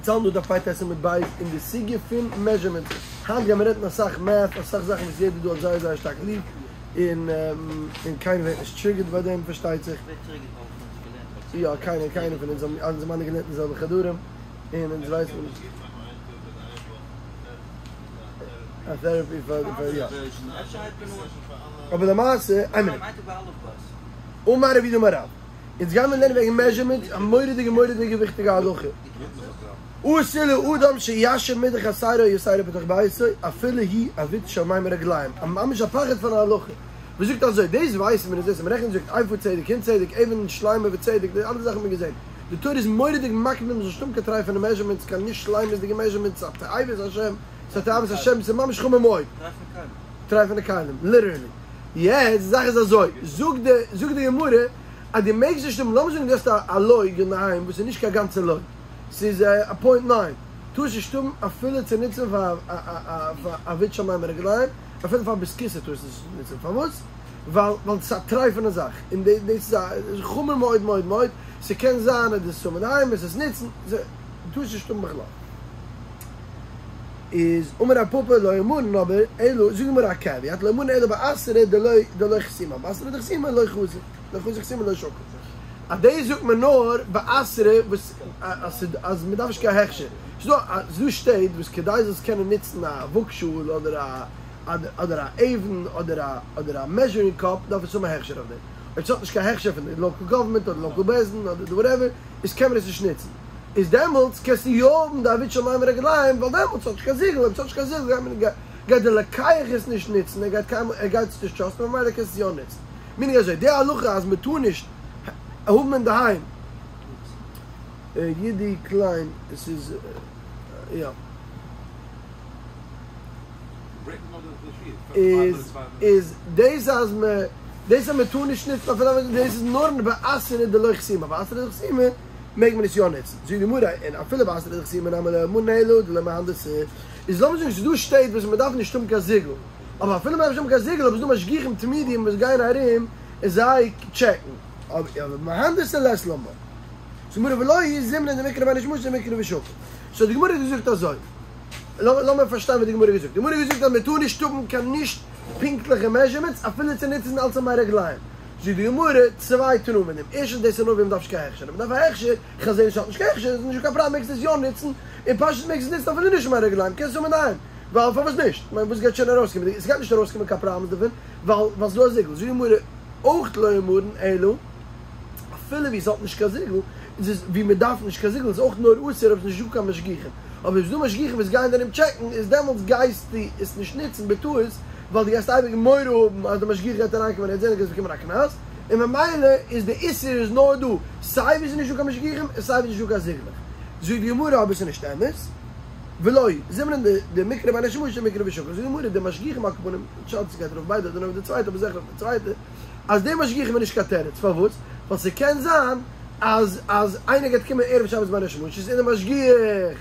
אונז האלטן דא דף פ"ט עמוד ב' אין די סוגיא פון מעזשערמענטס, היינט גיימיר רעדן אסאך מעט, אסאך זאכן וואס יעדער דא האט זייער זייער שטארק ליב, און און קיינער ווערט נישט טריגערד ביי דעם פארשטייט זיך. יא קיינער קיינער פון אונז האבן אונז האבן אלע געלערנט אין די זעלבע חדרים, און אונז ווייסן נישט. א טעראפי פאר פאר יא. אבער למעשה, איין מינוט. אמר רב יהודה אמר רב. אונז גיימיר לערנען וועגן מעזשערמענטס, א מורא'דיגע מורא'דיגע וויכטיגע הלכה. אסור לאדם שישהה מידה חסרה או יתירה בתוך ביתו אפילו היא עביט של מים רגליים, א ממש א פחד פון א הלכה וואס זאגט אזוי, דאס ווייסן מיר אונז דאס מ'רעכנט זאגט איפה צדק הן צדק אבן שלימה וצדק די אלע זאכן האט מען געזען, די תורה איז מורא'דיג מקפיד מ'זאל נישט האבן קיין טרייפענע מעזשערמענטס קיין נישט שלימות'דיגע מעזשערמענטס א תועבת השם, ס'איז א תועבת השם ס'איז ממש חמור מאוד. טרייפענע כלים, ליטערלי. יעצט די זאך איז אזוי, זאגט די זאגט די גמרא אז דו מעגסט נישט האבן, לאמיר זאגן דו האסט א לוג אינדערהיים וואס איז נישט קיין גאנצע לוג, ס'איז א פוינט ניין, טארסט נישט האבן אפילו צו נוצן פאר פאר עביט של מים רגליים, אפילו פאר בית הכסא טארסט נישט נוצן, פארוואס? ווייל ווייל ס'איז א טרייפענע זאך, און דאס איז א חמור מאוד מאוד מאוד, ס'קען זיין אז דו וועסט האבן אינדערהיים וועסט עס נוצן, טארסט נישט האבן בכלל. איז אמר רב פפא לא אמרן אבער אלא, זאגט די גמרא א קעוויאט, לא אמרן אלא באתרא דלא דלא חסימא, באתרא דחסימא לא חזי, לא חזי חסימא לא שקיל. אז דאס זאגט מען נאר באתרא וואס אז אז מען דארף נישט קיין הכשר. ס'איז דא ס'איז דא שטעט וואס כדי זאלסט קענען נוצן א וואגשאהל אדער א אדער א אבן אדער א אדער א מעזשערינג קאפ דארף עס האבן א הכשר אויף דעם. אויב ס'האט נישט קיין הכשר פון די לאקעל גאווערמענט אדער לאקעל בית דין אדער די וואטעווער איז קען מען עס נישט נוצן. איז דעמאלטס קענסטו יא האבן די עביט של מים רגליים ווייל דעמאלטס האט נישט קיין זיגל, אויב ס'האט נישט קיין זיגל גייט מען גייט די לוקח עס נישט נוצן, ער גייט קיינמאל ער גייט עס נישט טראסטן ממילא קענסטו עס יא נוצן. מינינג אזוי די הלכה אז מען טאר נישט האבן אינדערהיים יודי קליין עס איז יא. איז איז דאס אז מען דאס אז מען טאר נישט נוצן אפילו דאס איז נאר באתרא דלא חסימא באתרא דחסימא מעג מען עס יא נוצן? זאגט די גמרא, און אפילו באתרא דחסימא נמי לא אמרן אלא דלא מהנדסי, איז לאמיר זאגן ס'איז דא שטעט וואס מ'דארף נישט האבן קיין זיגל, אבער אפילו מ'דארף נישט האבן קיין זיגל אבער ס'איז דא משגיחים תמידיים וואס גייען ארום און זיי טשעקן, אבער מהנדסי לית לן בה. זאגט די גמרא ולא היא זימנין דמקרי בין השמשות מיקרי ושקיל. סאו די גמרא האט געזאגט אזוי, לאמיר פארשטיין וואס די גמרא האט געזאגט, די גמרא האט געזאגט אז מ'טאר נישט האבן קיין נישט פונקטליכע מעזשערמענטס אפילו צו נוצן אלס א מי רגליים, זאגט די גמרא, צוויי תנאים אין דעם, ערשטנס דאס איז נאר ווי מ'דארף נישט קיין הכשר, אויב מ'דארף א הכשר, כ'זע נישט ס'האט נישט קיין הכשר, איז נישטא קיין פראבלעם מעגסט עס יא נוצן, און פשוט מעגסט עס נוצן אפילו נישט מי רגליים, קענסט האבן אינדערהיים, ווייל פארוואס נישט, כ'מיין וואס גייט שוין ארויסקומען, עס גייט נישט ארויסקומען קיין פראבלעמס דערפון, ווייל ווייל ס'איז דא א זיגל, זאגט די גמרא, אויך לא אמרן אלא, אפילו ווי ס'האט נישט קיין זיגל, איז עס ווי מ'דארף נישט קיין זיגל איז אויך נאר אסור אויב ס'איז נישטא קיין משגיחים, אבער אויב ס'איז דא משגיחים וואס גייען ארום טשעקן, איז דעמאלטס גייסטו עס נישט נוצן בטעות, ווייל דו גייסט אייביג מורא האבן אז די משגיח גייט אריינקומען און ער וועט זען אז גייסט באקומען א קנס, און ממילא איז די איסור איז נאר דא סיי ווי ס'איז נישטא קיין משגיחים און סיי ווי ס'איז נישטא קיין זיגלעך. זאגט די גמרא אבער ס'איז נישט אמת, ולא היא זימנין דמיקרי בין השמשות מיקרי ושקיל, זאגט די גמרא די משגיחים על כל פנים, שאלה צו ס'גייט ארויף ביידע אדער נאר אויף די צווייטע אבער זיכער אויף די צווייטע, אז די משגיחים איז נישט קיין תירוץ, פארוואס? ווייל ס'קען זיין אז אז איינער גייט קומען ערב שבת בין השמשות און די משגיח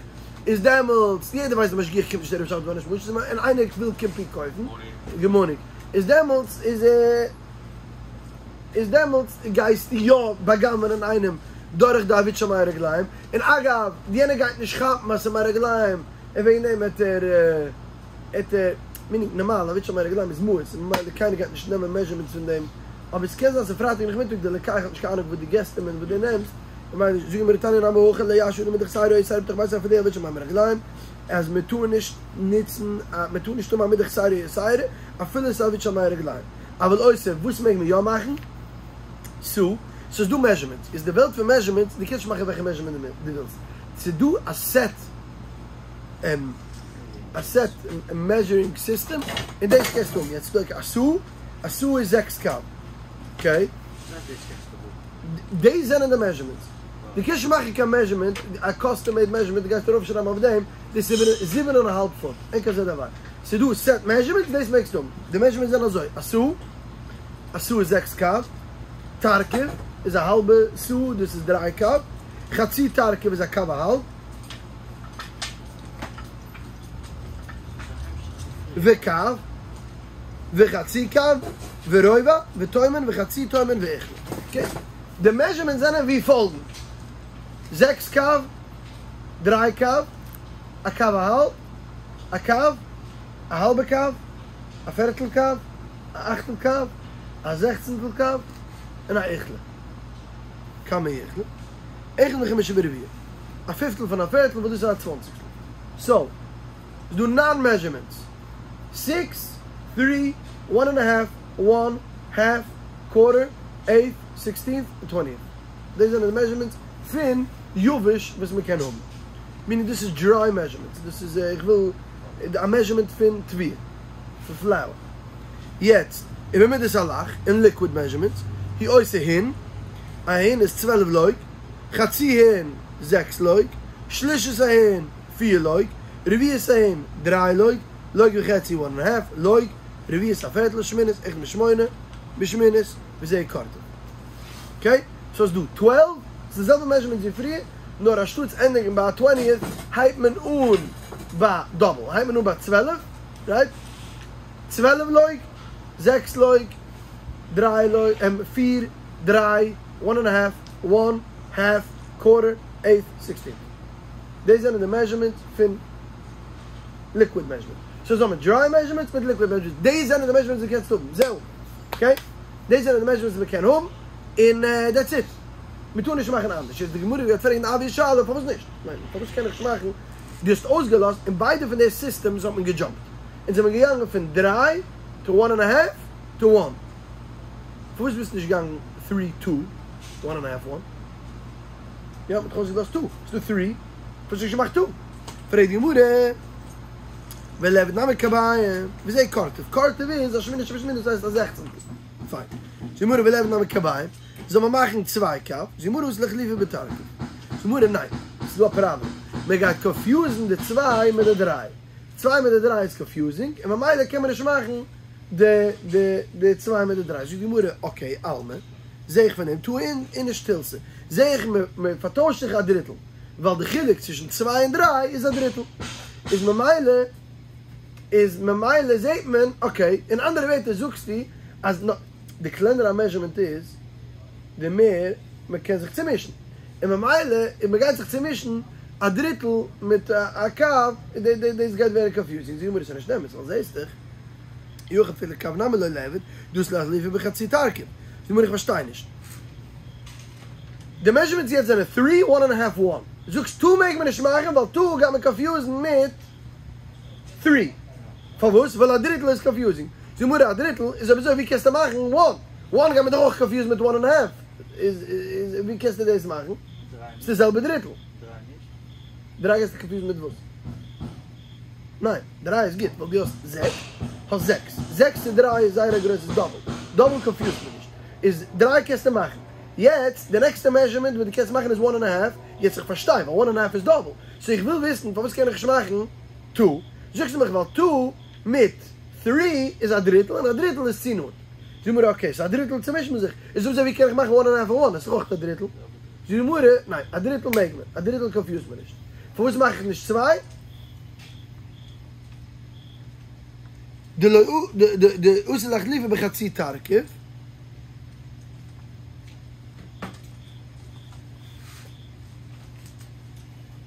איז דעמאלטס, יעדער ווייסט די משגיח קומט נישט ערב שבת בין השמשות, און איינער וויל קומט פונקט קויפן, גוד מארנינג, איז דעמאלטס איז איז דעמאלטס גייסטו יא בא'גנב'ענען איינעם דורך די עביט של מי רגליים, און אגב, יענער גייט נישט כאפן אז ס'איז מי רגליים, און וועגן דעם העט ער העט ער, מינינג נארמאל עביט של מי רגליים איז מאוס, און ממילא קיינער גייט נישט נעמען מעזשערמענטס פון דעם, אבער ס'קען זיין ס'איז פרייטאג נאכמיטאג די לוקח האט נישט קיין אהנונג וואס דו געסט אים און וואס דו נעמסט, ממילא זאגט די גמרא תניא נמי הכי לא ישהה אדם מדה חסרה או יתירה בתוך ביתו אפילו עביט של מים רגליים אז מען טאר נישט נוצן א מען טאר נישט האבן א מידה חסרה או יתירה אפילו עס איז עביט של מי רגליים אבל עושה וואס מעג מען יא מאכן? סאה ס'איז דא מעזשערמענטס איז די וועלט פון מעזשערמענטס דו קענסט נישט מאכן וועלכע מעזשערמענט דו ווילסט ס'איז דא א סעט א סעט מעזשערינג סיסטעם און דאס קענסטו האבן יעצט א סאה א סאה איז זעקס קב אקעי. דאס זענען די מעזשערמענטס. דו קענסט נישט מאכן קיין מעזשערמענט, א קאסטום מעיד מעזשערמענט, דו גייסט ארויפשרייבן אויף דעם, דאס איז זיבן און א האלב פוט, אין כזה דבר. ס'איז דא סעט מעזשערמענטס, דאס מעגסטו האבן. די מעזשערמענטס זענען אזוי, א סאה, א סאה איז זעקס קב, תרקב איז א האלבע סאה, דאס איז דריי קב, חצי תרקב איז א קב א האלב, וקב. וחצי קב, ורובע, ותומן, וחצי תומן, ואוכלא. אקעי? די מעזשערמענטס זענען ווי פאלגענד. זעקס קב. דריי קב, א קב א האלב, א קב, א האלבע קב, א פערטל קב, א אכטל קב, א זעכצנטל קב, און א איכלא. כמה איכלא? אחד מחמשה ורביע. א פיפטל פון א פערטל וואס דאס איז א צוואנציגסטל. סאו, ס'איז דא ניין מעזשערמענטס. סיקס, טרי, וואן ענד א האלף, וואן, האלף, קווארטער, עיטט, סיקסטינט, און טווענטיעט. דאס זענען די מעזשערמענטס פון יבש וואס מען קען האבן. מיענינג דאס איז דריי מעזשערמענטס. דאס איז איך וויל א מעזשערמענט פון תבואה. פון פלאוער. יעצט ובמידת הלח אין ליקוויד מעזשערמענטס הוא עושה הין, א הין איז 12 לוג, חצי הין זעקס לוג, שלישית ההין פיר לוג, רביעית ההין דריי לוג, לוג וחצי וואן ענד א האלף לוג, רביעית א פערטל שמינית אחד משמונה בשמינית וזה קרטוב. אקעי? סאו ס'איז דא טוועלוו, ס'איז די זעלבע מעזשערמענטס ווי פריער, נאר אנשטאטס ענדיגן ביי א טווענטיעט הייבט מען אן ביי דאבל, הייבט מען אן ביי 12, רייט? 12 לוג, זעקס לוג, דריי לוג, פיר, דריי, וואן ענד א האלף, וואן, האלף, קווארטער, עיטט, סיקסטינט. דאס זענען די מעזשערמענטס פון ליקוויד מעזשערמענט. סאו זאל מען דריי מעזשערמענטס מיט ליקוויד מעזשערמענטס. דאס זענען די מעזשערמענטס וואס דו קענסט האבן. זהו. אקעי? דאס זענען די מעזשערמענטס וואס מען קען האבן, און דעטס איט. מען טאר נישט מאכן אנדערש. יעצט די גמרא גייט פרעגן די אבוויעס שאלה, פארוואס נישט? כ'מיין, פארוואס קען איך נישט מאכן? דו האסט אויסגעלאזט, אין ביידע פון די סיסטעמס האט מען געדזשאמפט. אונז זעמיר געגאנגען פון דריי טו וואן ענד א האלף טו וואן. פארוואס ביסטו נישט געגאנגען טרי טו וואן ענד א האלף וואן? יא, מ'האט דאך אויסגעלאזט טו. ס'דא טרי. פארוואס נישט געמאכט טו? פרעגט די גמרא, וליעבד נמי קביים, וזה קרטוב? קרטוב איז א שמינית שבשמינית, דאס הייסט א זעכצנטל. פיין. זאגט די גמרא וליעבד נמי קביים, זאל מען מאכן צוויי קב, זאגט די גמרא אתי לאיחלופי בתרגיב. זאגט די גמרא ניין, ס'איז דא א פראבלעם, מען גייט קאנפיוזן די צוויי מיט די דריי, צוויי מיט די דריי איז קאנפיוזינג, און ממילא קען מען נישט מאכן די די די צוויי מיט די דריי. זאגט די גמרא אקעי אלמא, זעה איך פון דעם תא איניש תילתא, זעה איך מען פארטוישט זיך א דריטל, ווייל די חילוק צווישן צוויי און דריי איז א דריטל, איז ממילא איז ממילא זעהט מען, אקעי, אין אנדערע ווערטער זאגסטו אז די קלענער א מעזשערמענט איז, די מער מען קען זיך צומישן, און ממילא אויב מען גייט זיך צומישן א דריטל מיט א קב, דאס גייט ווערן קאנפיוזינג, זאגט די גמרא ס'איז נישט אמת, ווייל זעהסט דאך, אי הכי אפילו קב נמי לא ליעבד, דאתי לאיחלופי בחצי תרקיב, זאגט די גמרא איך פארשטיי נישט. די מעזשערמענטס יעצט זענען טרי, וואן ענד א האלף, וואן. זאגסט טו מעג מען נישט מאכן ווייל טו גייט מען קאנפיוזן מיט טרי. פארוואס? ווייל א דריטל איז קאנפיוזינג. זאגט די גמרא א דריטל איז אויב אזוי ווי קענסטו מאכן וואן? וואן גייט מען דאך אויך קאנפיוזן מיט וואן ענד א האלף. איז איז ווי קענסטו דאס מאכן? ס'איז די זעלבע דריטל. דריי גייסטו קאנפיוזן מיט וואס? ניין, דריי איז גוט ווייל דו האסט זעקס, האסט זעקס. זעקס צו דריי איז זייער א גרויסע דאבל. דאבל קאנפיוזט מען נישט. איז דריי קענסטו מאכן. יעצט די נעקסטע מעזשערמענט וואס דו קענסט מאכן איז וואן ענד א האלף, יעצט איך פארשטיי ווייל וואן ענד א האלף איז דאבל, סאו איך וויל וויסן פארוואס קען איך נישט מאכן טו, זאגסטו מיך ווייל טו מיט טרי איז א דריטל און א דריטל איז צו נאנט, זאגט די גמרא אקעי סאו א דריטל צומישט מען זיך, איז אויב אזוי ווי קען איך מאכן וואן ענד א האלף און וואן, עס איז דאך אויך א דריטל, זאגט די גמרא ניין א דריטל מעג מען, א דריטל קאנפיוזט מען נישט, פארוואס מאך איך נישט צוויי? דאתי לאיחלופי בחצי תרקיב.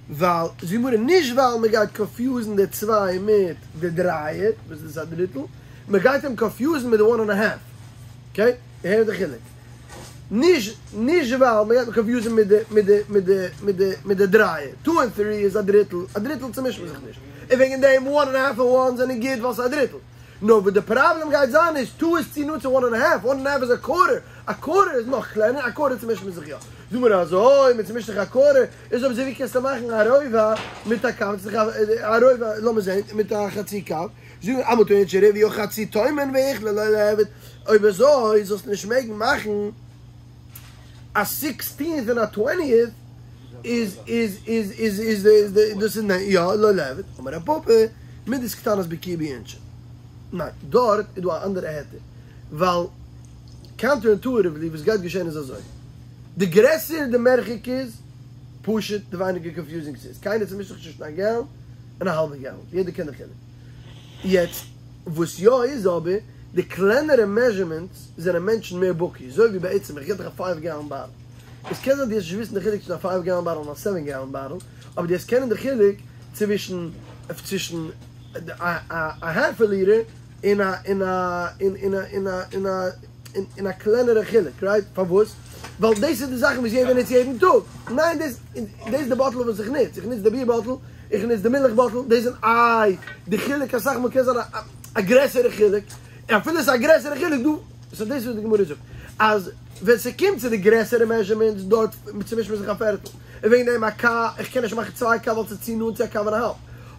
ווייל, זאגט די גמרא, נישט ווייל מען גייט קאנפיוזן די צוויי מיט די דרייער, וואס איז א דריטל, מען גייט אים קאנפיוזן מיט די וואן ענד א האלף, אקעי? הער די חילוק. נישט נישט ווייל מען גייט קאנפיוזן מיט די מיט די מיט די מיט די מיט די דרייער, טו און טרי איז א דריטל, א דריטל צומישט מען זיך נישט, און וועגן דעם וואן ענד א האלף און וואן זענען גוט ווייל ס'איז א דריטל. נאר וואס די פראבלעם גייט זיין איז, טו איז צו נאנט צו וואן ענד א האלף, וואן ענד א האלף איז א קווארטער, א קווארטער איז נאך קלענער, א קווארטער צומישט מען זיך יא. זאג מיר אזוי, מען צומישט זיך א קווארטער, איז אויב אזוי ווי קענסטו מאכן א רובע מיט א קב, א רובע, לאמיר זען, מיט א חצי קב, זאג מיר אלמא טעון שרביע חצי תומן ואיכלא לא ליעבד, אויב אזוי זאלסטו נישט מעגן מאכן א סיקסטינט און א טווענטיעט, איז איז איז איז איז איז דאס איז ניין יא לא ליעבד, אמר רב פפא, מידות קטנות בקיאי בהו אינשי. ניין, דארט איז דא א אנדערע היתר, ווייל קאונטער אינטואיטיוולי וואס גייט געשען איז אזוי, די גרעסער די מרחק איז, פשוט די ווייניגער קאנפיוזינג ס'איז, קיינער צומישט זיך נישט צווישן א געלן און א האלבע געלן, יעדער קען די חילוק. יעצט וואס יא איז אבער, די קלענערע מעזשערמענטס זענען מענטשן מער בקי, אזוי ווי בעצם איך גיב דיך א פייוו געלן באטל. עס קען זיין דו וועסט נישט וויסן די חילוק צווישן א פייוו געלאן באטל און א סעווען געלאן באטל, אבער דו וועסט קענען די חילוק צווישן צווישן א האלף א ליטער און א און א און און און א און א און א קלענערע חילוק, רייט? פארוואס? ווייל דאס איז די זאכן וואס יעדער נוצט יעדן טאג. ניין דאס דאס איז די באטל וואס איך נוץ, איך נוץ די ביר באטל, איך נוץ די מילך באטל, דאס זענען איי די חילוק אסאך מאל קען זיין א גרעסערע חילוק, און אפילו עס איז א גרעסערע חילוק דא, סאו דאס איז וואס די גמרא זאגט, אז ווען ס'קומט צו די גרעסערע מעזשערמענטס דארט צומישט מען זיך א פערטל, און וועגן דעם א קב, איך קען נישט מאכן צוויי קב ווייל ס'איז צו נאנט צו א קב און א האלב,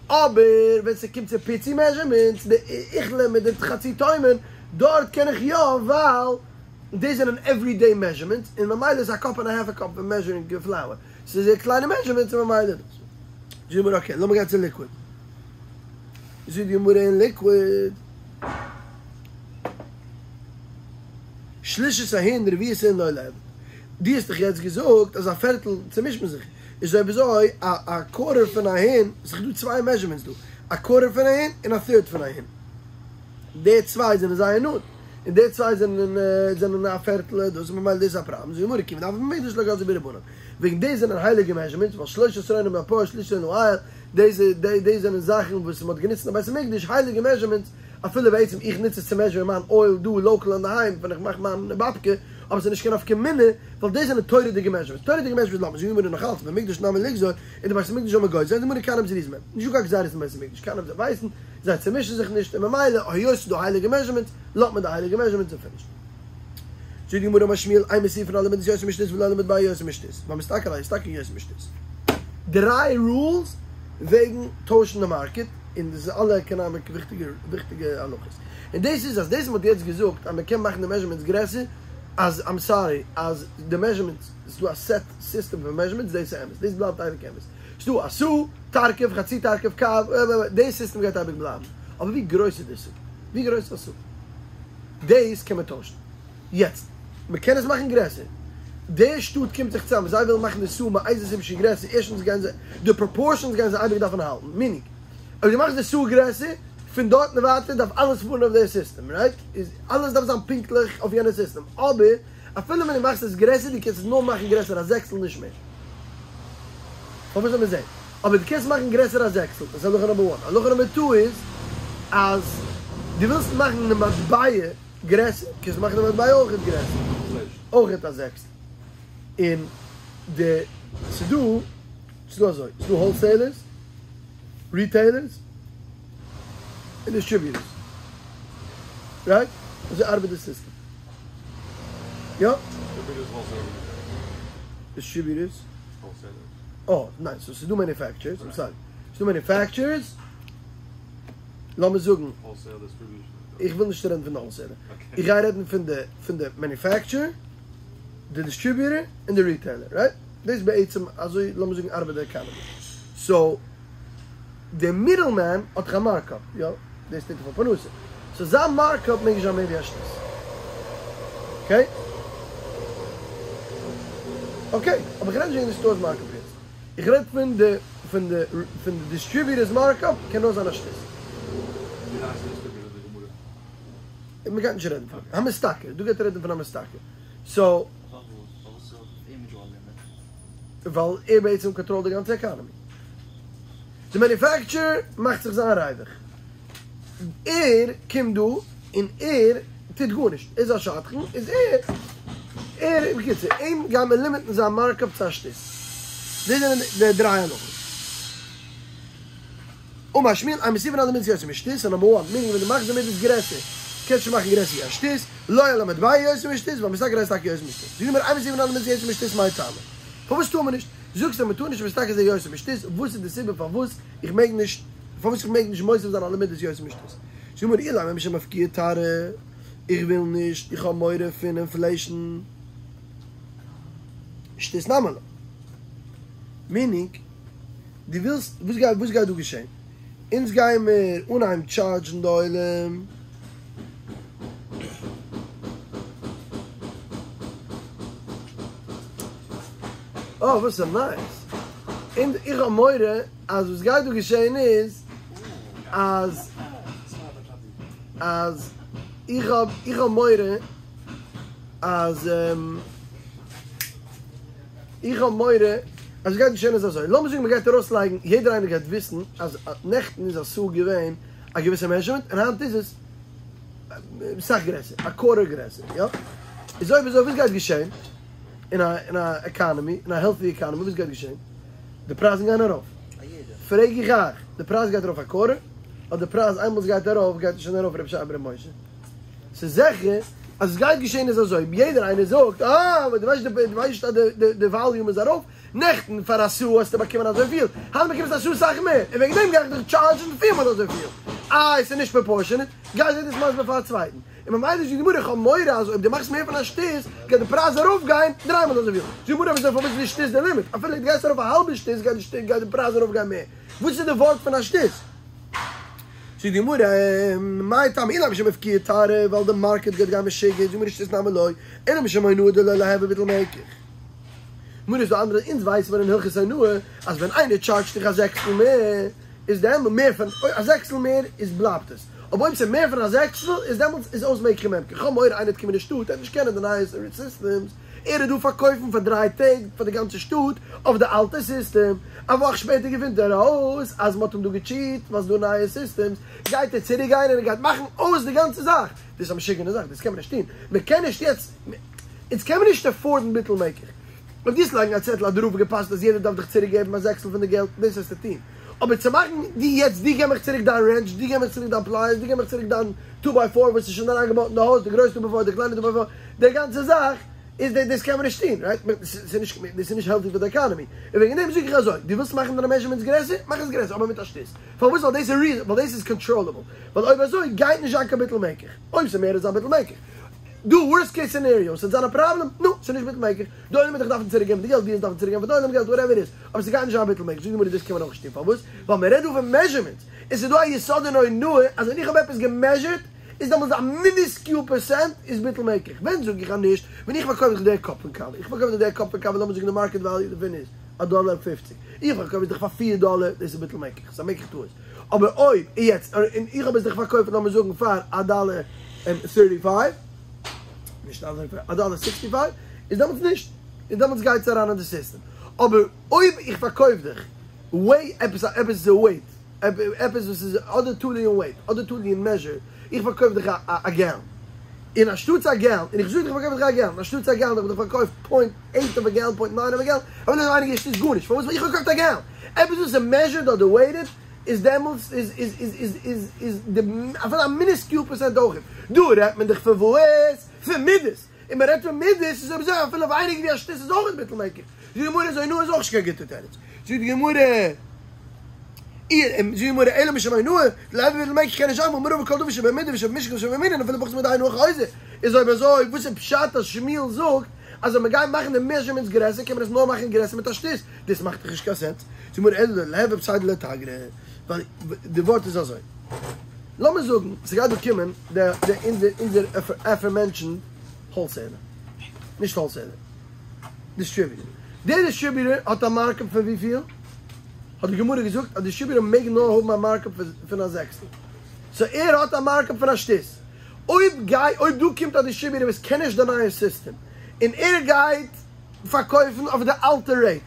אבער ווען ס'קומט צו פיצי מעזשערמענטס, די איכלא מיט די חצי תומן, דארט קען איך יא ווייל דאס זענען עוורידעי מעזשערמענטס און ממילא איז א קאפ און א האלף א קאפ פון מעזשערינג פלאוער, ס'איז זייער קליינע מעזשערמענטס און ממילא דאס. זאגט די גמרא אקעי לאמיר גיין צו ליקוויד. זאגט די גמרא אין ליקוויד. שלישית ההין רביעית ההין לא ליעביד. דו האסט דאך יעצט געזאגט אז א פערטל צומישט מען זיך. איז אויב אזוי א א קווארטער פון א הין, ס'איז דא צוויי מעזשערמענטס דא, א קווארטער פון א הין און א טירד פון א הין. די צוויי זענען זייער נאנט, און די צוויי זענען זענען א פערטל דאס, ממילא דאס איז א פראבלעם, זאגט די גמרא כיון דהוו במקדש לא גזרו בהו רבנן, וועגן דאס זענען הייליגע מעזשערמענטס, ווייל שלשה עשרונים לפר שליש עשרון לאיל, דאס דאס זענען זאכן וואס מען האט גענוצט אין בית המקדש, הייליגע מעזשערמענטס, אפילו בעצם איך נוץ עס צו מעזשערן מיין אויל דא לאקאל אינדערהיים ווען איך מאך מיין באבקע, אבער ס'איז נישט קיין נפקא מינה, ווייל דאס זענען תורה'דיגע מעזשערמענטס, תורה'דיגע מעזשערמענטס לאזט מען, זאגט די גמרא נאך אלץ, במקדש נמי ליגזור, אין די בית המקדש זאל מען גוזר זיין, זאגט די גמרא כהנים זריזין הן, נישטא קיין גזירות אין בית המקדש, כהנים זיי ווייסן, זיי צעמישן זיך נישט, און ממילא היות ס'איז דא הייליגע מעזשערמענטס, לאזט מען די הייליגע מעזשערמענטס און פיניש. זאגט די גמרא אמר שמואל אין מוסיפין על המידות יותר משתות ולא על המטבע יותר משתות, והמסתכל יסתכל יותר משתות. דריי רולס וועגן טוישן די מארקעט, און דאס איז אלע עקאנאמיק וויכטיגע וויכטיגע הלכות. און דאס איז אז דאס וואס מ'האט יעצט געזאגט אז מ'קען מאכן די מעזשערמענטס גרעסער, אז איים סארי אז די מעזשערמענטס, ס'איז דא א סעט סיסטעם פון מעזשערמענטס, דאס איז אמת, דאס בלייבט אייביג אמת. ס'דא א סאה, תרקב, חצי תרקב, קב, די סיסטעם גייט אייביג בלייבן. אבער ווי גרויס איז די סאה? ווי גרויס איז א סאה? דאס קען מען טוישן. יעצט, מען קען עס מאכן גרעסער. די שטאט קומט זיך צוזאם, זיי ווילן מאכן די סאה מאיזה סיבה שהיא גרעסער, ערשטנס גייען זיי, די פראפארשענס גייען זיי אייביג דארפן האלטן, מינינג, אויב דו מאכסט די סאה גרעסער, פון דארט און ווייטער דארף אלעס פארן אויף די סיסטעם, רייט? איז אלעס דארף זיין פונקטליך אויף יענע סיסטעם. אבער, אפילו ווען דו מאכסט עס גרעסער, דו קענסט עס נאר מאכן גרעסער א זעקסטל נישט מער. פארוואס זאל מען זען? אבער דו קענסט מאכן גרעסער א זעקסטל, דאס איז הלכה נאמבער וואן. הלכה נאמבער טו איז, אז דו ווילסט מאכן די מטבע גרעסער, קענסטו מאכן די מטבע אויכעט גרעסער, אויכעט א זעקסטל. און די, ס'דא, ס'דא אזוי, ס'דא האלסעילערס, ריטעילערס, און דיסטריביוטערס. רייט? אזוי ארבעט די סיסטעם. יא? דיסטריביוטערס, אה, ניין, סאו ס'איז דא מעניופעקטשערס, איים סארי, ס'איז דא מעניופעקטשערס, לאמיר זאגן, איך וויל נישט רעדן פון די האלסעילער, איך גיי רעדן פון די פון די מעניופעקטשער, די דיסטריביוטער, און די ריטעילער, רייט? דאס בעצם אזוי לאמיר זאגן ארבעט די עקאנעמי. סאו די מידל מען האט דאך א מארקאפ, יא? דאס טוט ער פאר פרנסה. סאו זיין מארקאפ מעג נישט זיין מער ווי א שתות. אקעי? אקעי, אבער איך רעד נישט וועגן די סטאר'ס מארקאפ יעצט. איך רעד פון די פון די פון די דיסטריביוטער'ס מארקאפ קען נאר זיין א שתות. ווי הייסט די דיסטריביוטער די גמרא? מען גייט נישט רעדן פון המשתכר, דא גייט ער רעדן פון המשתכר. סאו. פארוואס? פארוואס איז אויף אים נישט דא א לימיט? ווייל ער בעצם קאנטראלט די גאנצע עקאנעמי. די מעניופעקטשער מאכט זיך זיין ריווח. ער קומט דא און ער טוט גארנישט, ער איז א שדכן, איז ער, ער, בקיצור, אים גייט מען לימיטן זיין מארקאפ צו א שתות. דאס זענען די דריי הלכות. אמר שמואל, אין מוסיפין על המידות יותר משתות, סאו נאמבער וואן, מינינג ווען דו מאכסט די מידות גרעסער, קענסט נישט מאכן גרעסער ווי א שתות, לא על המטבע יותר משתות, והמשתכר ישתכר יותר משתות. זאגט די גמרא, אין מוסיפין על המידות יותר משתות מאי טעמא? פארוואס טאר מען נישט? זאגסט אז מען טאר נישט משתכר זיין יותר משתות, וואס איז די סיבה פארוואס איך מעג נישט, פארוואס איך מעג נישט מוסיף זיין על המידות יותר משתות? זאגט די גמרא אילימא משום אפקויי תרעא, איך וויל נישט, איך האב מורא פון אינפלעישן, שתות נמי לא. מינינג, דו ווילסט, וואס גייט, וואס גייט דא געשען? אונז גיימיר אנהייבן טשארדזשן די עולם. אה וואס איז נייעס? און איך האב מורא אז וואס גייט דא געשען איז אז אז איך האב איך האב מורא אז. איך האב מורא אז עס גייט געשען איז אזוי, לאמיר זאגן מען גייט ארויסלייגן, יעדער איינער גייט וויסן אז נעכטן איז א סאה געווען א געוויסע מעזשערמענט און היינט איז עס סאך גרעסער, א קווארטער גרעסער, יא? איז אויב אזוי וואס גייט געשען אין א אין א עקאנעמי, אין א העלטי עקאנעמי וואס גייט געשען? די פרייזן גייען ארויף. פרעג איך אייך, די פרייז גייט ארויף א קווארטער, אדער די פרייז איינמאל עס גייט ארויף גייט עס שוין ארויף רבי שייע בר' משה? ס'איז זיכער אז עס גייט געשען איז אזוי, יעדער איינער זאגט אה, דו ווייסט דו ווייסט אז די וואליום איז ארויף, נעכטן פאר א סאה האסטו באקומען אזויפיל, היינט באקומסטו א סאה סאך מער, און וועגן דעם גיי איך דיך טשארדזשן פיר מאל אזויפיל. איי ס'איז נישט פראפארשענעט, גיי זיי דאס מסביר פאר א צווייטן. און ממילא זאגט די גמרא איך האב מורא אז אויב דו מאכסט מער פון א שתות גייט די פרייז ארויף גיין דריי מאל אזויפיל. זאגט די גמרא אויב אזוי פארוואס איז די שתות די לימיט? אפילו דו גייסט ארויף א האלבע שתות גייט די פרייז ארויף גיין מער. וואס איז די ווארט פון א שתות? זאגט די גמרא, מאי טעמא אילימא משום אפקויי תרעא, ווייל די מארקעט גייט גיין משוגע, זאגט די גמרא שתות נמי לא, אלא משום אונאה דלא ליהוי ביטול מקח. גמרא איז דא אנדערע, אונז ווייסן מיר אין הלכות אונאה אז ווען איינער טשארדזשט דיך א זעקסטל מער, איז דעמאלט מער פון א זעקסטל מער איז בלייבט עס, אבער אויב ס'איז מער פון א זעקסטל איז דעמאלטס איז אויס מקח וממכר, איך האב מורא איינער וועט קומען אין שטאט ער וועט נישט קענען די נייע סיסטעמס, ער וועט דא פארקויפן פאר דריי טעג פאר די גאנצע שטאט אויף די אלטע סיסטעם, א וואך שפעטער געפינט ער אויס אז מ'האט אים דא געטשיט ווייל ס'דא נייע סיסטעמס, גייט ער צוריק גיין און ער גייט מאכן אויס די גאנצע זאך, דאס איז א משוגענע זאך, דאס קען מען נישט טון, מ'קען נישט יעצט, אונז קען מען נישט עפארדן ביטול מקח, אויב דו וועסט לייגן א צעטל אז דער רב האט גע'פסק'נט אז יעדער דארף דיך צוריק געבן א זעקסטל פון די געלט, דאס וועסטו טון, אבער צו מאכן דו יעצט דו געב מיך צוריק דיין רענטש, דו געב מיך צוריק דיין פלייערס, דו געב מיך צוריק דיין טו ביי פאר וואס איז שוין אריינגעבויט אין די הויז, די גרויסע טו ביי פאר, די קליינע טו ביי פאר, די גאנצע זאך איז די דאס קען מען נישט טון, רייט? ס'איז נישט דאס איז נישט העלטי פאר די עקאנעמי, און וועגן דעם זאג איך אזוי, דו ווילסט מאכן דיינע מעזשערמענטס גרעסער, מאך עס גרעסער אבער מיט א שתות, פארוואס? ווייל דאס איז ריזענעבל, ווייל דאס איז קאנטראלעבל, ווייל אויב אזוי גייט נישט זיין קיין ביטול מקח, אויב ס'איז מער איז א ביטול מקח, דא ווארסט קעיס סינעריאו ס'וועט זיין א פראבלעם, נו, ס'איז נישט ביטול מקח, די עולם וועט דיך דארפן צוריק געבן די געלט, דו וועסט דארפן צוריק געבן פאר די עולם געלט, וואטעווער איט איז, אבער ס'גייט נישט זיין ביטול מקח, זאגט די גמרא דאס קען מען אויך נישט טון, פארוואס? ווייל מ'רעדט דא פון מעזשערמענטס, און ס'איז דא א יסוד אין אונאה אז ווען איך האב עפעס געמעזשערט איז דעמאלטס א מיניסקיול פערסענט איז ביטול מקח, ווען זאג איך אז נישט? ווען איך פארקויף דיך דער קאפ פון קאווע, איך פארקויף דיך דער קאפ פון קאווע לאמיר זאגן די מארקעט וועליו דערפון איז א דאלער פופציג, איך פארקויף עס דיך פאר פיר דאלער, דאס איז ביטול מקח, ס'איז א מקח טעות, אבער אויב יעצט און איך האב עס דיך פארקויפט לאמיר זאגן פאר א דאלער און טערטי פייוו, נישט א דאלער, א דאלער סיקסטי פייוו, איז דעמאלטס נישט, און דעמאלטס גייט עס אריין אין די סיסטעם, אבער אויב איך פארקויף דיך וועי עפעס א עפעס איז א וועיט, עפעס וואס איז אדער תלוי אין וועיט אדער תלוי אין מעזשער, איך פארקויף דיך א געלן, און אנשטאטס א געלן, און איך זאג דיך איך פארקויף דיך א געלן, אנשטאטס א געלן האב איך דיך פארקויפט פוינט עיט אוו א געלן, פוינט ניין אוו א געלן, אבער דאס איז ווייניגער שטות גארנישט, פארוואס ווייל איך האב געקויפט א געלן, עפעס וואס איז מעזשערד אדער וועיטעד איז דעמאלטס איז איז איז איז איז איז די אפילו א מיניסקיול פערסענט אויך, דא רעדט מען דאך פון וואס? פון מידות, און מען רעדט פון מידות איז אויב אזוי אפילו ווייניגער ווי א שתות איז אויך ביטול מקח, זאגט די גמרא אזוי אונאה איז אויך נישט קיין גוטע תירוץ, זאגט די גמרא זאגט די גמרא אלא משום אונאה, דלא ליהוי ביטול מקח קען נישט זיין והאמר רבא כל דבר שבמידה ושבמשקל ושבמנין אפילו פחות ממידה אינו חוזר, איז אויב אזוי וואס איז פשט אז שמואל זאגט אז ווען מען גייט מאכן די מעזשערמענטס גרעסער קען מען עס נאר מאכן גרעסער מיט א שתות, דאס מאכט דאך נישט קיין סענס, זאגט די גמרא אלא דלא ליהוי פסידא לתגרא, ווייל די ווארט איז אזוי. לאמיר זאגן ס'גייט דא קומען די די אונזער אונזער עפארמענטשענד האלסעילער, נישט האלסעילער, דיסטריביוטער, דער דיסטריביוטער האט א מארקאפ פון וויפיל? האט די גמרא געזאגט אז דיסטריביוטער מעג נאר האבן א מארקאפ פון א זעקסטל, סאו ער האט א מארקאפ פון א שתות, אויב גיי אויב דא קומט א דיסטריביוטער וואס קען נישט די נייע סיסטעם און ער גייט פארקויפן אויף די אלטע רעיט,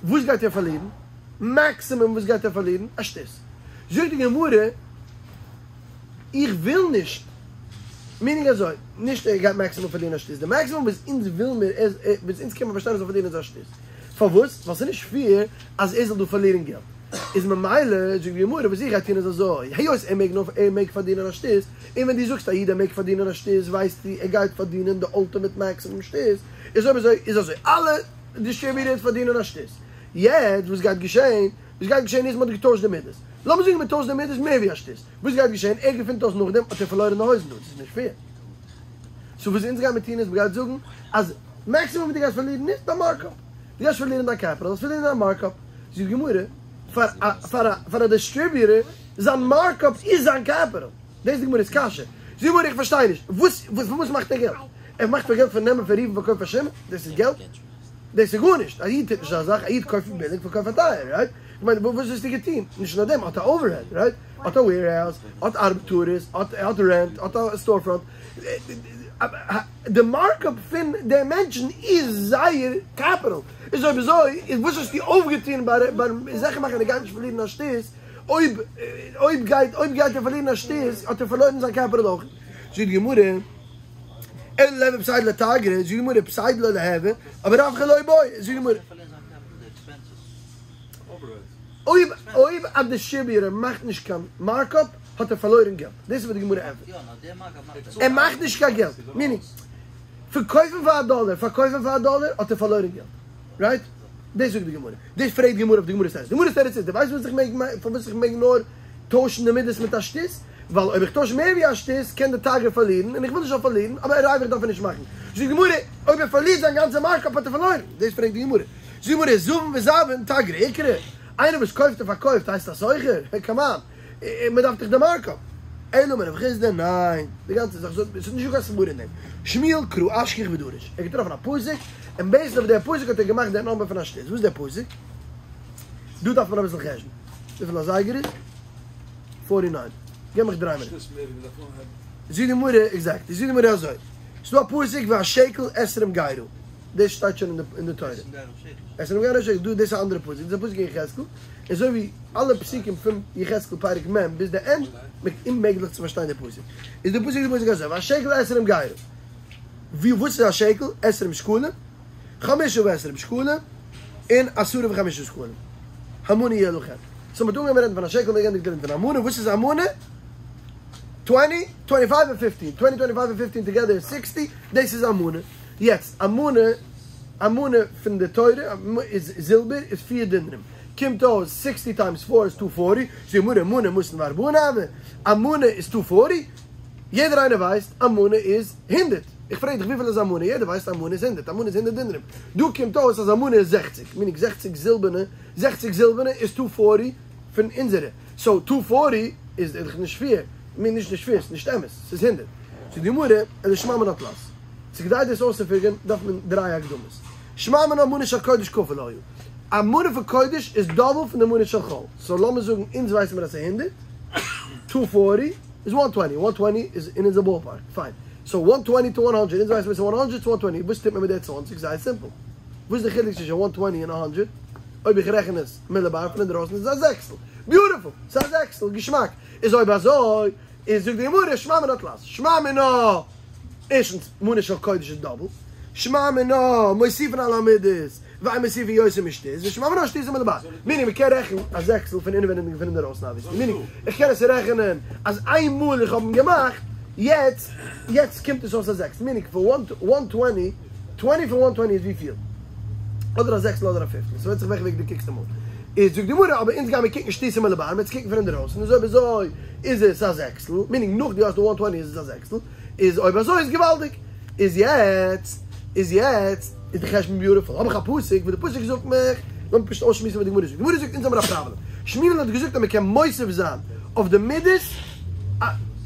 וואס גייט ער פארלירן? מעקסימום וואס גייט ער פארלירן? א שתות. זאגט די גמרא, איך וויל נישט, מינינג אזוי, נישט ער גייט מעקסימום פארלירן א שתות, די מעקסימום וואס אונז וויל מיר, וואס אונז קען מען פארשטיין ער זאל פארלירן איז א שתות. פארוואס? ווייל ס'איז נישט פעיר אז ער זאל דא פארלירן געלט. איז ממילא, זאגט די גמרא, וואס איך גיי טון איז אזוי, היות ער מעג נאר, ער מעג פארדינען א שתות, און ווען דו זאגסט א איד ער מעג פארדינען א שתות, ווייסטו ער גייט פארדינען די אולטימעט מעקסימום שתות, איז אויב אזוי איז אזוי, אלע דיסטריביוטערס פארדינען א שתות. יעצט וואס גייט געשען? וואס גייט געשען איז מ'האט געטוישט די מידות. לאמיר זאגן מ'טוישט די מידות מער ווי א שתות. וואס גייט געשען? ער געפינט אויס נאכדעם האט ער פארלוירען די הויזן דא. דאס איז נישט פעיר. סאו וואס אונז גיימיר טון איז מ'גייט זאגן אז מעקסימום וואס דו גייסט פארלירן איז דיין מארקאפ. דו גייסט פארלירן דיין קעפיטאל, גייסט פארלירן דיין מארקאפ. זאגט די גמרא, פאר א פאר א פאר א דיסטריביוטער זיין מארקאפ איז זיין קעפיטאל. דאס איז די גמרא'ס קשיא. זאגט די גמרא איך פארשטיי נישט. וואס פון וואס מאכט ער געלט? ער מאכט פאר געלט פון נעמען פון ראובן פארקויפן פאר שמעון? דאס איז געלט? דאס איז גארנישט, א איד טוט נישט אזא זאך, א איד קויפט ביליג פארקויפט פאר טייער, רייט? איך מיין וואס האסטו געטון? נישט נאר דעם, האט א אווערהעד, רייט? האט א וועירהאוז, האט ארבעטארעס, האט האט רענט, האט א סטאר פראנט. די מארקאפ פון די מענטשן איז זייער קעפיטל, איז אויב אזוי איז וואס האסטו אויפגעטון ביים זיכער מאכן ער גייט נישט פארלירן א שטות, אויב אויב גייט אויב גייט ער פארלירן א שטות האט ער פארלוירן זיין קעפיטל אויך. זאגט די גמרא, אלא ליהוי פסידא ליה תגרא, זאגט די גמרא פסידא לא ליהוי, אבער רווחא לא בעי, זאגט די גמרא, אויב אויב א דיסטריביוטער מאכט נישט קיין מארקאפ האט ער פארלוירן געלט, דאס איז וואס די גמרא ענטפערט, ער מאכט נישט קיין געלט, מיענינג, פון קויפן פאר א דאלער פארקויפן פאר א דאלער האט ער פארלוירן געלט, רייט? דאס זאגט די גמרא, דאס פרעגט די גמרא אויף די גמרא'ס תירוץ, די גמרא'ס תירוץ איז, דו ווייסט וואס איך מעג פארוואס איך מעג נאר טוישן די מידות מיט א שטות? ווייל אויב איך טויש מער ווי א שטות קען די תגר פארלירן, און איך וויל נישט זאל פארלירן, אבער א ריווח דארף ער נישט מאכן, זאגט די גמרא, אויב ער פארלירט זיין גאנצע מארקאפ האט ער פארלוירן, דאס פרעגט די גמרא. זאגט די גמרא, זבין וזבין תגרא איקרי, איינער וואס קויפט און פארקויפט הייסט א סוחר? קאמאן, מען דארף דאך די מארקאפ. אלא אמר רב חסדא, ניין, די גאנצע זאך זאגט, עס איז נישטא קיין סברא אין דעם. שמואל קרא אשכח ודרש, ער האט געטראפן א פסוק, און בעיסד אויף דער פסוק האט ער געמאכט דער נאמבער פון א שטות. וואס איז דער פסוק? דא דארף מען אביסל חשבון. וויפיל א זייגער איז? פארטי ניין. געב מיך דריי מינוט. זאגט די גמרא, עקזעקט, זאגט די גמרא אזוי, ס'איז דא א פסוק והשקל עשרים גרה. דאס שטייט שוין אין די תורה. עשרים גרה שקל, דא דאס איז א אנדערע פסוק, דאס איז א פסוק אין יחזקאל, אזוי ווי אלע פסוקים פון יחזקאל פרק מ' ביז די ענד, אוממעגליך צו פארשטיין די פסוק. איז די פסוק די פסוק אזוי, והשקל עשרים גרה. ווי וואס איז א שקל? עשרים שקלים, חמשה ועשרים שקלים, און עשרה וחמישה שקלים. המנה יהיה לכם. סאו מ'האט אנגעהויבן רעדן פון א שקל, מ'האט געענדיגט רעדן פון א מנה, וואס איז א מנה? טווענטי, טווענטי פייוו און פיפטין, טווענטי, טווענטי פייוו און פיפטין טוגעדער איז סיקסטי, דאס איז א מנה. יעצט, א מנה, א מנה פון די תורה איז זילבער איז פיר דינרים, קומט אויס סיקסטי טיימס פאר איז טו פארטי, זאגט די גמרא מנה מאתין וארבעין הוי, א מנה איז טו פארטי, יעדער איינער ווייסט א מנה איז הונדערט, איך פרעג דיך וויפיל איז א מנה, יעדער ווייסט א מנה איז הונדערט, א מנה איז הונדערט דינרים, דא קומט אויס אז א מנה איז זעכציג, מיענינג זעכציג זילבערנע, זעכציג זילבערנע איז טו פארטי פון אונזערע, סאו טו פארטי איז דאך נישט פיר, מין נישט נישט פיר, ס'איז נישט אמת, ס'איז הונדערט, זאגט די גמרא, אלא שמע מינה תלת. סאו כדי דאס אויסצופיגערן דארף מען דריי הקדמות. שמע מינה מנה של קודש כפול היה. א מנה פון קודש איז דאבל פון די מנה של חול. סאו לאמיר זאגן אונז ווייסן מיר אז ס'איז הונדערט, טו פארטי איז וואן טווענטי, וואן טווענטי איז אין אונזער באלפארק, פיין. סאו וואן טווענטי טו וואן האנדרעט, אונז ווייסן מיר ס'איז וואן האנדרעט צו וואן טווענטי, וואס טוט מען מיט די צוואנציג? זייער סימפל. וואס איז די חילוק צווישן וואן טווענטי און א האנדרעט? אויב איך רעכן עס מלבר פון אינדרויסן איז עס א זעקסל. ביוטיפול! ס'איז א זעקסל! געשמאק! איז אויב אזוי איז זאגט די גמרא שמע מינה תלת, שמע מינה ערשטנס מנה של קודש איז דאבל, שמע מינה מוסיפין על המידות, ואין מוסיפין יותר משתות, ושמע מינה שתיתא מלבר, מיענינג מ'קען רעכענען א זעקסל פון אינעווייניג און פון אינדערויסן אבוויעסלי, מיענינג איך קען עס רעכענען אז איין מאל איך האב אים געמאכט, יעצט יעצט קומט עס אויס א זעקסל, מיענינג פון וואן טווענטי, טווענטי פון וואן טווענטי איז וויפיל? אדער א זעקסל אדער א פיפטל, ס'ווענדט זיך וועלכע וועג דו קוקסט אמאל. איז זאגט די גמרא, אבער אונז גיימיר קוקן שתיתא מלבר, מ'וועט עס קוקן פון אינדערויסן, איז אויב אזוי איז עס א זעקסל, מיענינג נאך דו האסט די וואן טווענטי איז עס א זעקסל, איז אויב אזוי איז געוואלדיג, איז יעצט, איז יעצט, איז די חשבון ביוטיפול, האב איך א פסוק וואס די פסוק זאגט מיך, לאמיר פשוט אויסשמועסן וואס די גמרא זאגט, די גמרא זאגט אונז האמיר א פראבלעם, שמואל האט געזאגט אז מען קען מוסיף זיין אויף די מידות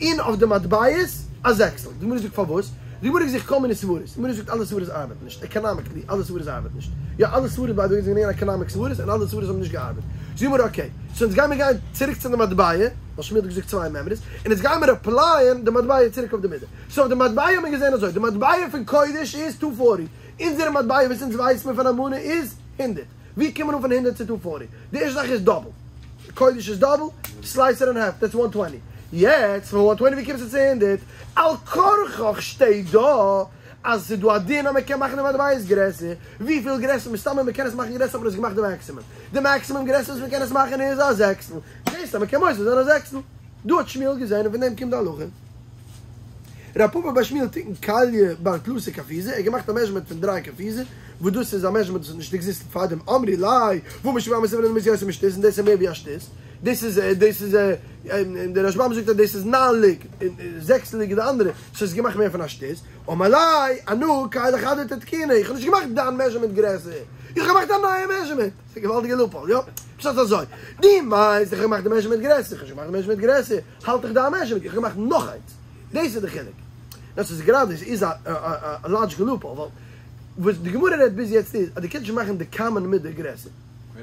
און אויף די מטבעות א זעקסל, די גמרא זאגט פארוואס? די גמרא האט געזוכט כל מיני סברות, די גמרא זאגט אלע סברות ארבעטן נישט, עקאנאמיקלי אלע סברות ארבעטן נישט, יא אלע סברות ביי די וועי זענען געווען עקאנאמיק סברות און אלע סברות האבן נישט געארבעט, זאגט די גמרא אקעי, סאו אונז גיימיר גיין צוריק צו די מטבע, ווייל שמואל האט געזאגט צוויי מימרות, און אונז גיימיר עפלייען די מטבע צוריק אויף די מידה, סאו אויף די מטבע האט מען געזען אזוי, די מטבע פון קודש איז טו פארטי, אונזערע מטבע וואס אונז ווייסט מיר פון א מנה איז הונדערט, ווי קומט מען אן פון הונדערט צו טו פארטי? די ערשטע זאך איז דאבל, קודש איז דאבל, סלייס איט אין האלף, דעטס וואן טווענטי, יעצט פון וואן טווענטי ווי קומסטו צו הונדערט? על כרחך שטייט דא אז ס'איז דא א דין אז מ'קען מאכן די מטבעות גרעסער, וויפיל גרעסער? מסתמא מ'קען עס מאכן גרעסער האט מען עס געמאכט די מעקסימום, די מעקסימום גרעסער וואס מ'קען עס מאכן איז א זעקסל, זעסט אז מ'קען מוסיף זיין א זעקסל, דא האט שמואל געזען און פון דעם קומט די הלכה. רב פפא בר שמואל תיקן כליא בר תלתא קרפיזי, ער האט געמאכט א מעזשערמענט פון דריי קרפיזי, וואס דאס איז א מעזשערמענט וואס האט נישט עקזיסטעט פארדעם, אמרי ליה, והאמר שמואל אין מוסיפין על המידות יותר משתות, און דאס איז מער ווי א שתות, דאס איז דאס איז דער רשב"ם זאגט אז דאס איז ניין לוג און זעקס לוג איז די אנדערע, סאו עס איז געמאכט מער פון א שתות, אמר ליה, אנא כלי חדתי תקיני, איך האב נישט געמאכט דיין מעזשערמענט גרעסער, איך האב געמאכט א נייע מעזשערמענט, ס'איז א געוואלדיגע לופהאל, יא? פשט איז אזוי, דו מיינסט איך האב געמאכט די מעזשערמענט גרעסער, איך האב נישט געמאכט די מעזשערמענט גרעסער, האלט איך דיין מעזשערמענט, איך האב געמאכט נאך איינס, דאס איז די חילוק. דאס איז גראדע איז א לאדזשיקל לופהאל, ווייל וואס די גמרא רעדט ביז יעצט איז אז דו קענסט נישט מאכן די קאמאן מידה גרעסער.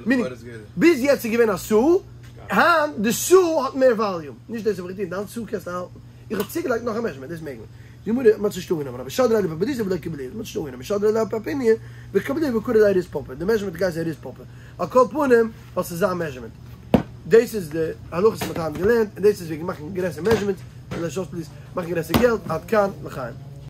מיענינג, ביז יעצט איז געווען א סאה, היינט די סאה האט מער וואליום, נישט דאס האב איך געטון, דיין סאה קענסטו האלטן, איך האב צוגעלייגט נאך א מעזשערמענט, דאס מעג מען. די גמרא, מ'האט עס נישט אנגענומען, אבער שדריה לפומבדיתא ולא קבלוה, מ'האט נישט אנגענומען, שדריה לפפוניא וקבלוה וקרי לה ריז פאפא, די מעזשערמענט גייט זיין ריז פאפא, על כל פנים ווייל ס'איז זיין מעזשערמענט. דאס איז די הלכות וואס מ'האט היינט געלערנט, און דאס איז וועגן מאכן גרעסער מעזשערמענטס, פליז, מאכן גרעסער געלט, עד כאן, לחיים.